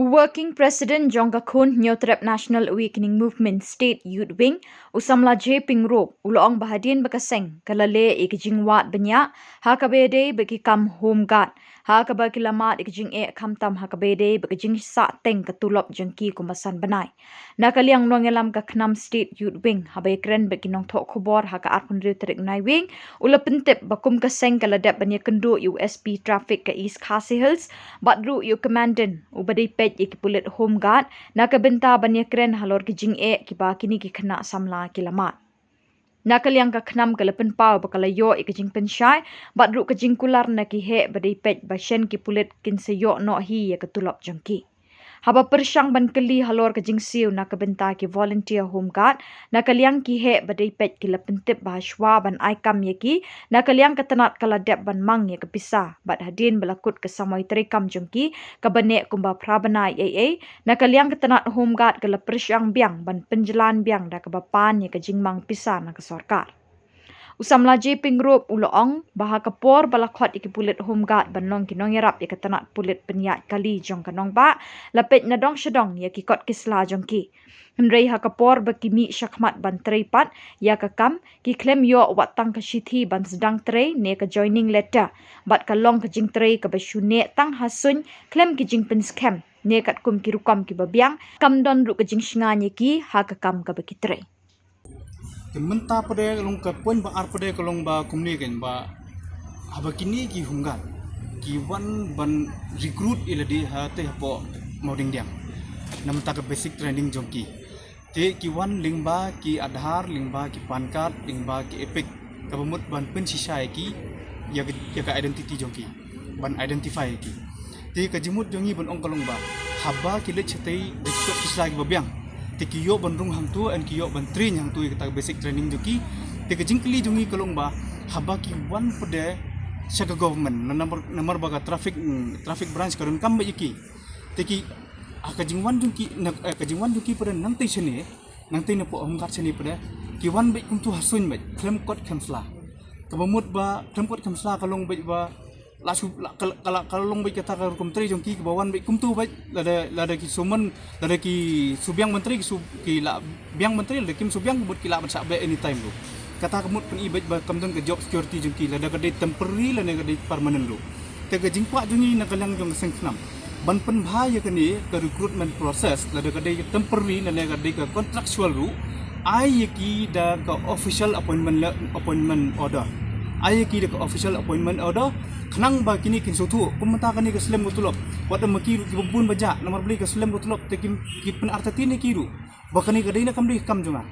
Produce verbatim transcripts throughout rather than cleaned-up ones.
Working President jong ka khun Hynñiewtrep National Awakening Movement State Youth Wing, u samla J Pyngrope, u la ong ba hadien ba ka seng ka la leh ïa ka jingwad bniah ha kaba ïadei bad ki kam home guard, ha kaba ki la mad ïa ka jingeh khamtam ha kaba ïadei bad ka jingsahteng ka tulop jong ki kumba san bnai. Na ka liang nongïalam ka KHNAM State Youth Wing, haba ïakren bad ki nongthoh khubor ha ka arphew hynriew tarik Naiwieng, u la pyntip ba kum ka seng ka la dep ban ïakynduh ïa u S P Traffic ka East Khasi Hills bad ruh ïa u Commandant uba dei peit ïa ki pulit home guard na ka bynta ban ïakren halor ki jingeh kiba kine ki khynnah samla ki la mad. Na ka liang ka KHNAM ka la pynpaw ba ka la ïoh ïa ka jingpynshai bad ruh ka jingkular na ki heh ba dei peit ba shen ki pulit kin sa ïoh noh hi ïa ka tulop jong ki. Haba pyrshang ban kylli halor ka jingsiew na ka bynta ki volunteer home guard, na ka liang ki heh ba dei peit ki la pyntip ba hashwa ban ai kam ïa ki, na ka liang ka tnat ka la dep ban mang ïa ka pisa bad hadien ba la kut ka samoi treikam jong ki kaba neh kumba phra bnai ei ei, na ka liang ka tnat home guard ka la pyrshang biang ban pynjlan biang da kaba pan ïa ka jingmang pisa na ka sorkar. U samla J Pyngrope u la ong ba ha ka por ba la khot ïa ki pulit home guard ban long ki nongïarap ïa ka tnat pulit pynïaid kali jong ka nongbah, la peit na dong sha dong ïa ki kot ki sla jong ki. Hynrei ha ka por ba ki mih shakhmat ban trei pat ïa ka kam, ki khlem ïoh wat tang ka shithi ban sdang trei ne ka joining letter, bad ka long ka jingtrei kaba shu neh tang ha suiñ khlem ki jingpynskhem ne katkum ki rukom kiba biang, kam don ruh ka jingshngaiñ ïa ki ha ka kam kaba ki trei. Te mynta pat de long ka point ba ar pat de ka long ba kumne kan ba haba kine ki home guard ki wan ban recruit ïa lade ha te hapoh Mawdingdiang. Na mynta ka basic training jong ki. Te ki wan lyngba ki Aadhaar, lyngba ki PAN card, lyngba ki EPIC. Kaba mut ban pynshisha ïa ki ïa ka, ïa ka identity jong ki. Ban identify ïa ki. Te ka jingmut jong ngi ban ong ka long ba haba ki leit shatei da ki kot ki sla kiba biang. Te ki ïoh ban rung hangto and ki ïoh ban train hangto ïa kata ka basic training jong ki. Te ka jingkylli jong ngi ka long ba haba ki wan pat de sha ka government, na namar, namar ba ka traffic, mm, traffic branch ka donkam beit ïa ki. Te ki, ha ka jingwan jong ki, na, eh, ka jingwan jong ki pat de nangtei shane, nangtei napoh home guard shane pat de ki wan beit kumto ha suiñ beit, khlem kot khlem sla. Kaba mut ba khlem kot khlem sla ka long beit ba la shu, la, ka, ka, la, ka long beit kata ka rukom trei jong ki kaba wan beit kumto beit, lada, lada ki shu mon, lada ki shu biang ban trei, ki shu, ki lah biang ban trei, lada kim shu biang ka mut ki lah ban shah beh anytime ruh. Kata ka mut pyni beit ba kam don ka job security jong ki, lada ka dei temporary lane ka dei permanent ruh. Te ka jingkwah jong ngi na ka liang jong ka seng KHNAM ban pynbha ïa kane ka recruitment process, lada ka dei ka temporary lane ka dei ka contractual ruh, ai ïa ki da ka official appointment le-, appointment order. Ai ïa ki da ka official appointment order, khnang ba kine kin sngewthuh, kum mynta kane ka slem ka tulop. Wat da ma ki ruh kiba bun ba jah, namar balei ka slem ka tulop, te ki, ki pynartatien ïa ki ruh ba kane ka dei ne kam dei ka kam jong nga.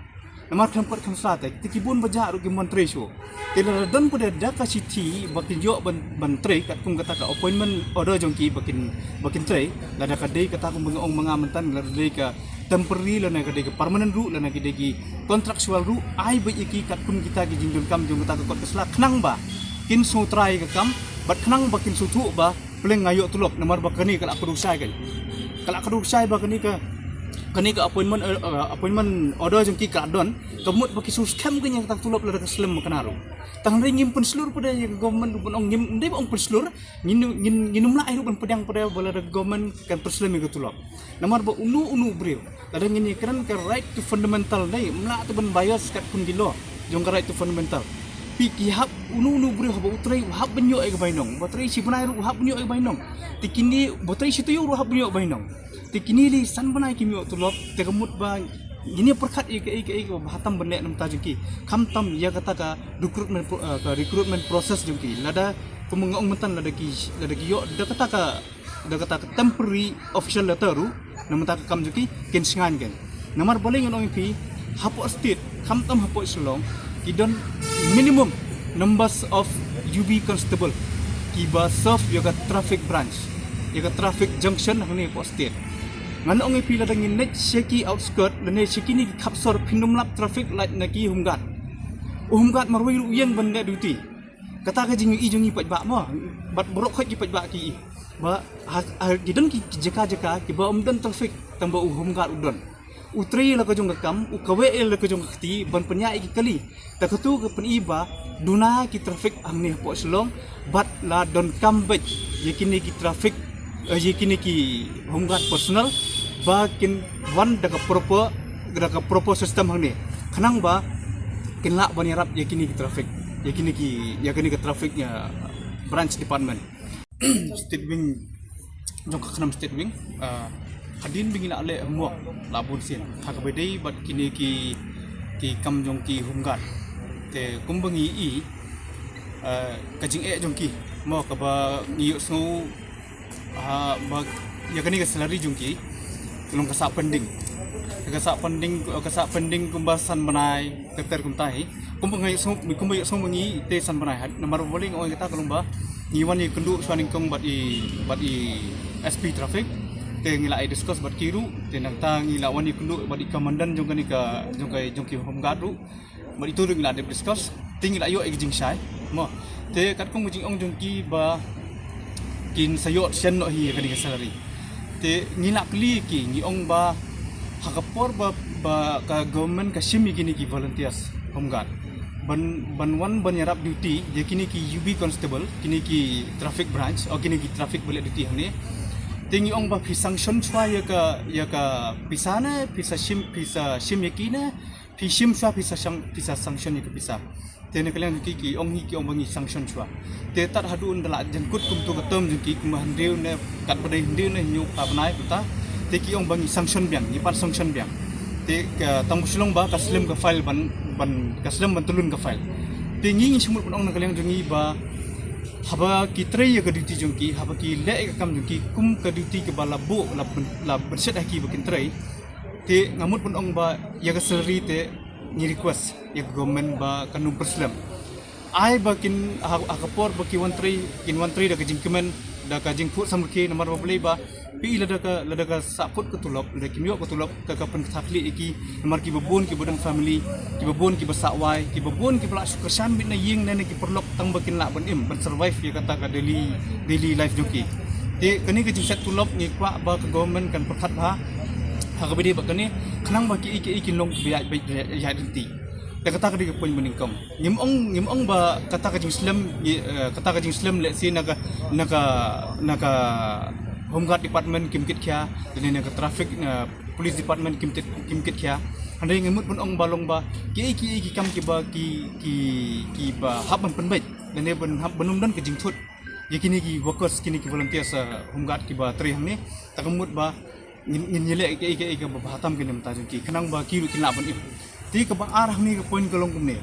Namar khlem kot khlem sla te, te ki bun ba jah ruh kim wan trei shuh. Te lada don pat de da ka shithi ba kin ïoh ban, ban trei, katkum kata ka appointment order jong ki ba kin, ba kin trei, lada ka dei kata kum ba nga ong ma nga mynta, lada dei ka temporary lane ka dei ka permanent ruh, lane ka dei ki contractual ruh, ai beit ïa ki katkum kita ki jingdonkam jong kata ka kot ka sla, khnang ba kin sngewthuh ïa ka kam, bad khnang ba kin sngewthuh ba pleng nga ïoh tulop, namar ba kane ka la kdew shai kan. Ka la kdew shai ba kane ka, kane ka appointment, eh, eh, appointment order jong ki ka la don, ka mut ba ki shu skhem kan ïa kata ka tulop lada ka slem makna ruh. Tang hynrei ngim pynshlur pat de ïa ka government ruh ban ong, ngim, ym dei ba ong pynshlur, ngin, ngin, ngin ym lah ruh ban pdiang pat de ba lada ka government kan pynslem ïa ka tulop. Namar ba uno uno u briew, lada ngin ïakren ka right to fundamental, dei, ym lah te ban bias katkum ki law jong ka right to fundamental. Phi, ki hap, uno uno u briew haba u trei u hap ban ïoh ïa ka bainong, ba trei shi bnai ruh u hap ban ïoh ïa ka bainong. Te kine ba trei shi taïew ruh u hap ban ïoh bainong. Te kine lei san bnai kim ïoh tulop, te ka mut ba ngin ïa pyrkhat ïa kaei kaei kaba bha tam ban leh na bynta jong ki. Khamtam ïa kata ka recruitment pro-, eh, ka recruitment process jong ki. Lada, kum nga ong mynta, lada ki, lada ki ïoh da kata ka, da kata ka temporary official letter ruh, na bynta ka kam jong ki, kin shngaiñ kan. Namar balei ngan ong ïa phi, hapoh state, khamtam hapoh Shillong, ki don minimum numbers of U B constable kiba serve ïa ka traffic branch, ïa ka traffic junction hangne hapoh state. Ngan ong ïa phi, lada ngin leit sha ki outskirt, lane sha kine ki khap sor, phin ym lap traffic light na ki home guard. U home guard marwei ruh u ïeng ban leh duty. Kata ka jingïohi jong ngi paidbah mo, bad baroh khoit ki paidbah ki i ba ha, ha, ki don ki, ki jaka jaka kiba ym don traffic, tangba u home guard u don. U trei la ka jong ka kam, u kaweh la ka jong ka kti ban pynïaid ïa ki kali. Ta kato ka pyni ba duna ki traffic hangne hapoh Shillong, bad la donkam beit ïa kine ki traffic eh, ïa kine ki home guard personnel ba kin wan da ka proper, da ka proper system hangne, khnang ba kin lah ban ïarap ïa kine ki traffic, ïa kine ki, ïa kine ki traffic, eh, branch department. State Wing, jong ka KHNAM State Wing, ah, hadien ba ngi la leh homework la bun sien ha kaba ïadei bad kine ki, ki kam jong ki home guard. Te kumba ngi i, ah, ka jingeh jong ki, mo, kaba ngi ïohsngew, ah, ba ïa kane ka salary jong ki ka long ka sah pending. Ka sah pending, ka sah pending kumba san bnai, ter ter kumta hi. Kumba nga ïohsngew, kumba ïohsngew ma ngi te san bnai. Namar balei nga ong kata ka long ba ngi wan ïakynduh shwa nyngkong bad i, bad i S P traffic. Te ngi la ïa discuss bad ki ruh, te nangta ngi la wan ïakynduh bad i commandant jong kane ka, jong ka, jong ki home guard ruh. Bad itu ruh ngi la dep discuss, te ngi la ïoh ïa ka jingshai, mo. Te katkum ka jingong jong ki ba kin sa ïoh shen noh hi ïa kane ka salary. Te ngi la kylli ïa ki, ngi ong ba ha ka por ba, ba ka government ka shim ïa kine ki volunteers home guard ban, ban wan ban ïarap duty ïa kine ki U B constable, kine ki traffic branch, o kine ki traffic ba leh duty hangne. Te ngi ong ba phi sanction shwa ïa ka, ïa ka pisa ne, phi sa shim, phi sa shim ïa ki ne, phi shim shwa, phi sa shang, phi sa sanction ïa ka pisa. Te na ka liang jong ki, ki ong hi, ki ong ba ngi sanction shwa. Te tad haduh ynda la jan kut kumto ka term jong ki, kumba hynriew ne, katba dei hynriew ne hynñiew ka bnai kumta. Te ki ong ba ngi sanction biang, ngi pan sanction biang. Te ka tang ba shu long ba ka slem ka file ban, ban, ka slem ban tylli ka file. Te ngi, ngi shu mut ban ong na ka liang jong ngi ba haba ki trei ïa ka duty jong ki, haba ki leh ïa ka kam jong ki kum ka duty kaba la buh, la pyn-, la pynshet ha ki ba kin trei. Te nga mut ban ong ba ïa ka salary te ngi request ïa ka government ba kan ym pyrslem. Ai ba kin ha, ha ka por ba ki wan trei, kin wan trei da ka jingkmen, da ka jingkhuid samrkhie, namar ba balei ba phi i lada ka, lada ka sahkut ka tulop, lada kim ïoh ka tulop, ka, ka pynkthah khlieh ïa ki, namar kiba bun kiba don family, kiba bun kiba sah wai, kiba bun kiba la shu kyrshan beit na ïing ne na ki paralok tang ba kin lah ban im, ban survive ïa kata ka daily, daily life jong ki. Te kane ka jingshad tulop ngi kwah ba ka government kan pyrkhat bha ha kaba ïadei bad kane, khnang ba kiei kiei kin long kiba ïaid beit, ïaid lynti. Te kata ka dei ka point ba nyngkong. Ngim ong, ngim ong ba kata ka jingslem, ngi, eh, kata ka jingslem lehse na ka, na ka, na ka Home Guard Department kim kit khia, lane na ka traffic, na police department kim kit, kim kit khia. Hynrei ngi mut ban ong ba long ba kiei kiei ki kam kiba ki, ki, kiba hap ban pynbeit, lane ban hap ban ym don ka jingthut ïa kine ki workers, kine ki volunteers, eh, Home Guard kiba trei hangne. Ta ka mut ba ngin, ngin ïaleh kiei kiei kaba bha tam kine mynta jong ki, khnang ba ki ruh kin lah ban im. Te kaba ar hangne ka point ka long kumne.